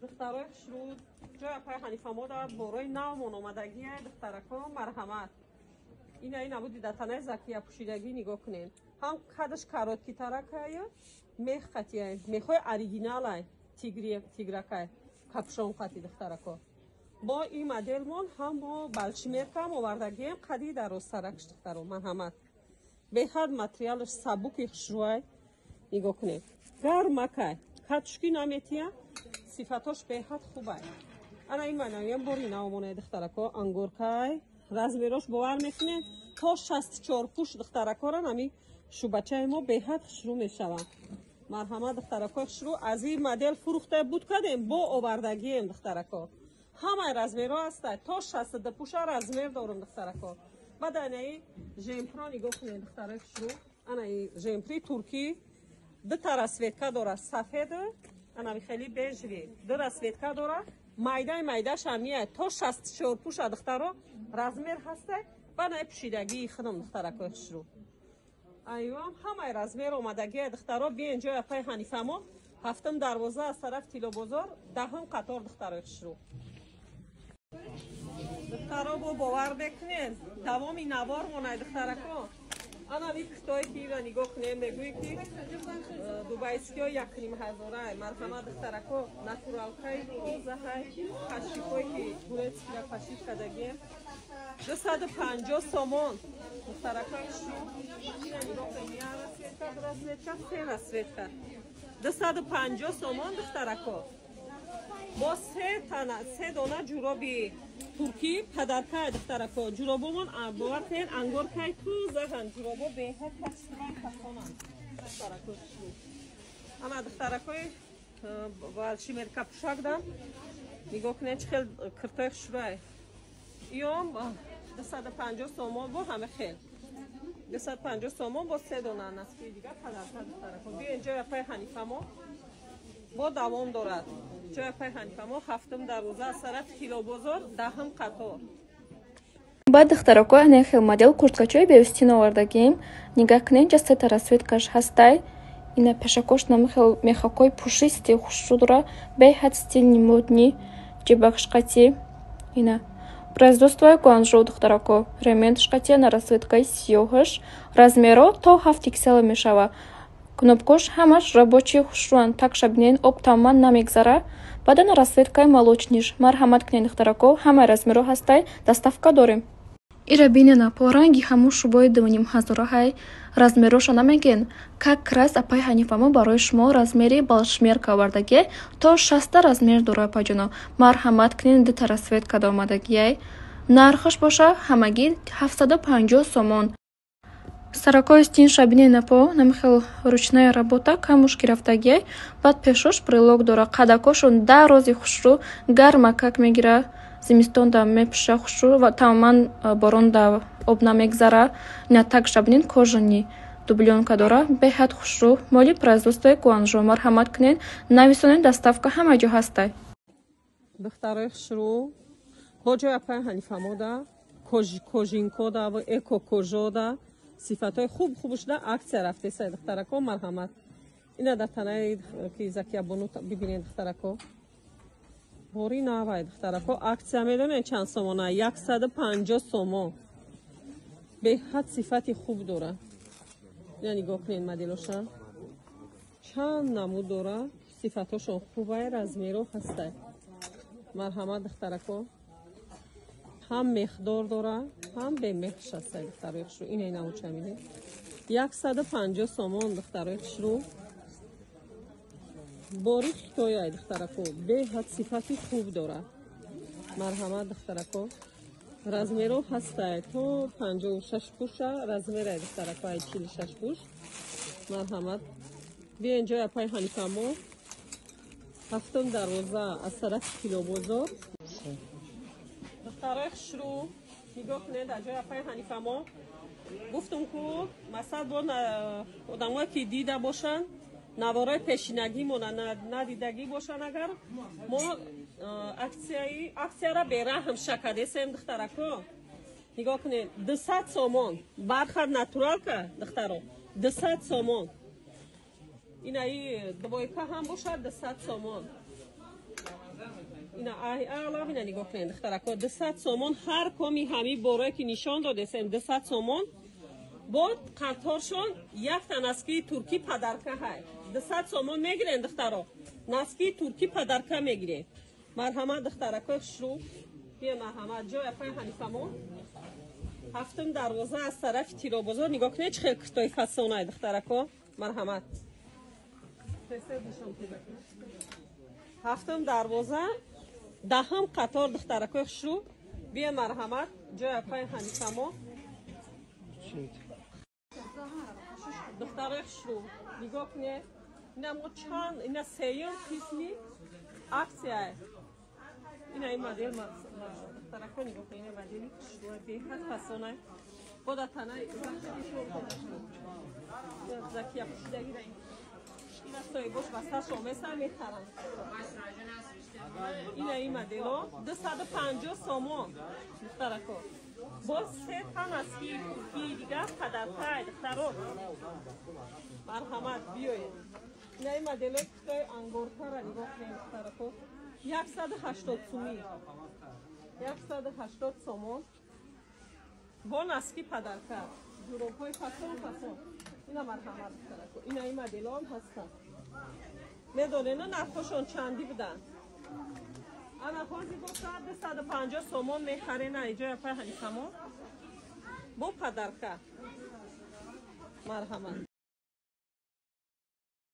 Духтарои хушрӯ, ҷои апаи Ҳанифамо да борои навмон омадагия. Духтарако, марҳамат. Ина ина буди датанаи Закия пӯшидагӣ, нигоҳ кунед. Ҳам қадаш короткий таракая, мех қатия, мехои оригиналай, тигри тигракай, капюшон қати, духтарако. Бо ин моделмон ҳам бо большемеркам овардагием, қади дарозтаракш, духтаро, марҳамат. Беҳад материалаш сабуки хушрӯай, нигоҳ кунед. Гармакай, катушки наметия, сифатош беҳад хубай. Ана ин манаям бори навмонаи, духтарако, ангоркай, размерош бовар мекунед, то 64 пуш, духтаракора, ҳами шубачаи мо беҳад хушрӯ мешаванд. Марҳамат, духтаракои хушрӯ, аз ин модел фурӯхта буд кардем, бо овардагием, духтарако. Ҳамаи размерҳо ҳаста, то 62 пуша размер дорум, духтарако. Баъд анаи жемпро нигоҳ кунед, духтарои хушрӯ. Анаи жемпри туркӣ дута расцветка дорад, сафеду анави хеле бежевый, ду расцветка дорад. Майдаи майдаш ҳамия, то 64 пуша, духтаро, размер ҳаста. Баъд анаи пӯшидагии худам, духтаракои хушрӯ. Айвам ҳамаи размер омадагия, духтаро. Биен ҷои апаи Ҳанифамо, ҳафтум дарвоза, аз тарафи Тилобозор, 10-ум қатор, духтарои хушрӯ. Духтаро, бо бовар мекунед, давоми навор монай, духтарако. Ана ви китое ки ира нигоҳ кунед, мегӯӣ ки дубайскиҳо 1500-ай. Марҳамат, духтарако, натуралкаи тозаҳай, пашикое ки турецкира пашик кардагием, 250 сомон, духтаракои хушрӯ. Ина нигоҳ кунед, як расцветка, ду расцветка, се расцветка, 250 сомон, духтарако. Бо се тана, се дона ҷуроби туркӣ подаркай, духтарако. Ҷуробомон, бовар кунед, ангоркай тозаҳан, ҷуробо беҳад качествои фасонанд, духтарако. Ана духтаракои большемерка пӯшакдан нигоҳ кунед, чӣ хел киртои хушрӯай. Иём 250 сомон, бо ҳама хел 250 сомон, бо се дона носкии дигар подарка, духтарако. Биёен ҷои апаи Ҳанифамо, бо давом дорад. Ҷои апаи Ҳанифамо, ҳафтум дарвоза, аз тарафи Тилобозор, 10-ум қатор. Баъд, духтарако, ана хел модел курткачои беустин овардагим. Нигаҳ кунед, ҷа сета расцветкаш ҳастай. Ина пешакош намихел мехакои пушистый хушрӯ дора, беҳад стильный, модный, ҷибакшқати. Ина производствои Гуанчжоу, духтарако, рементшқати, ана расцветкаи сиёҳаш, размеро то ҳафт XL мешава. Кнопкош ҳамаш рабочий, хушрӯанд, такша бинен, об тамоман намегзара. Баъд ана расцветкаи молочныйш. Марҳамат кунед, духтарако, ҳамаи размерҳо ҳастай, доставка дорем. Ира бинен, апо, ранги ҳамун шубои 2500-ҳай, размерҳоша намегӯен. Как раз апаи Ҳанифамо барои шумо размери большемерка овардагиай, то 60-та размер дора, апаҷоно. Марҳамат кунед, дута расцветкада омадагиай. Нархаш боша ҳамагӣ 750 сомон. Саракои стинша бинен, апо, намихел ручная работа, камушки рафтагиай. Баъд пешош брелок дора, қадакошон дарози хушрӯ, гармакак мегира, зимистонда мепӯша хушрӯ ва тамоман боронда об намегзара. Ина такша бинен, кожаный дублёнка дора, беҳад хушрӯ, моли производствои Гуанчжоу. Марҳамат кунед, нависонед, доставка ҳама ҷо ҳастай. Духтарои хушрӯ, бо ҷои апаи Ҳанифамода кожинкода ва эко кожода сифатҳои хуб хубшуда аксия рафтеса, духтарако, марҳамат. Ина дар танаи ки Закиябону бибинед, духтарако, бори навай, духтарако. Аксия медонед чанд сомона? 150 сомон. Беҳад сифати хуб дора. Ина нигоҳ кунед, моделоша чанд намуд дора, сифатҳошон хубай, размеро ҳастай. Марҳамат, духтарако, ҳам мехдор дора, ҳам бемехш ҳастай, духтарои хушрӯ. Ина намудша мебинед, 150 сомон, духтарои хушрӯ. Бори хитояй, духтарако, беҳад сифати хуб дорад. Марҳамат, духтарако, размеро ҳастай, то 56 пуша размерай, духтарако, ай 46 пуш. Марҳамат, биёен ҷои апаи Ҳанифамо, ҳафтум дарвоза, аз тарафи Тилобозор. Духтарои хушрӯ, нигоҳ кунед, дар ҷои апаи Ҳанифамо гуфтум ку масал бо одамое ки дида бошанд наворои пешинагимона, надидагӣ бошанд агар, мо аксияра бераҳм шакадесем. Духтарако, нигоҳ кунед, 200 сомон бархат натуралка, духтаро, 200 сомон. Инаи двойка ҳам бошад, 200 сомон. Ина алав ина нигоҳ кунед духтарако, 200 сомон ҳар коми ҳами борое ки нишон додесем 200 сомон. Бо қаторшон якта носки туркӣ подарка ҳай. 200 сомон мегирен духтаро. Носки туркӣ подарка мегирен. Марҳамат духтаракои хушрӯ. Бия марҳамат ҷой апай Ҳанифамо. Ҳафтум дарвоза аз тарафи Тиробозор нигоҳ кунед чӣ хел куртои фасонай духтарако. Марҳамат. Ҳафтум дарвоза даҳум қатор духтаракои хушрӯ. Бия марҳамат ҷой апай Ҳанифамо. Духтарои хушрӯ нигоҳ кунед. Ина мо чанд ина сеюм қисми аксия. Ина ин модел духтарако нигоҳ кунед, ина модели хушрӯ беҳад фасонай. Бода танаи Закия пӯшидагира ина соҳибош васташо меса мехаранд. Ина ин модело 250 сомон духтарако. Боз се та носки туркии дигар подаркай духтаро. Марҳамат биёед. Ина ин моделои куртои ангоркара нигоҳ кунед духтарако. 180 сумӣ. 180 сомон. Бо носки подарка. Ҷуробҳои фасон фасон. Ина марҳамат духтарако. Ина ин моделоам ҳастанд. Медонед нархҳошон чандӣ буданд? Ана ҳозир бошад 250 сомон мехарена иҷои апай Ҳанифамо. Бо подарка. Марҳамат.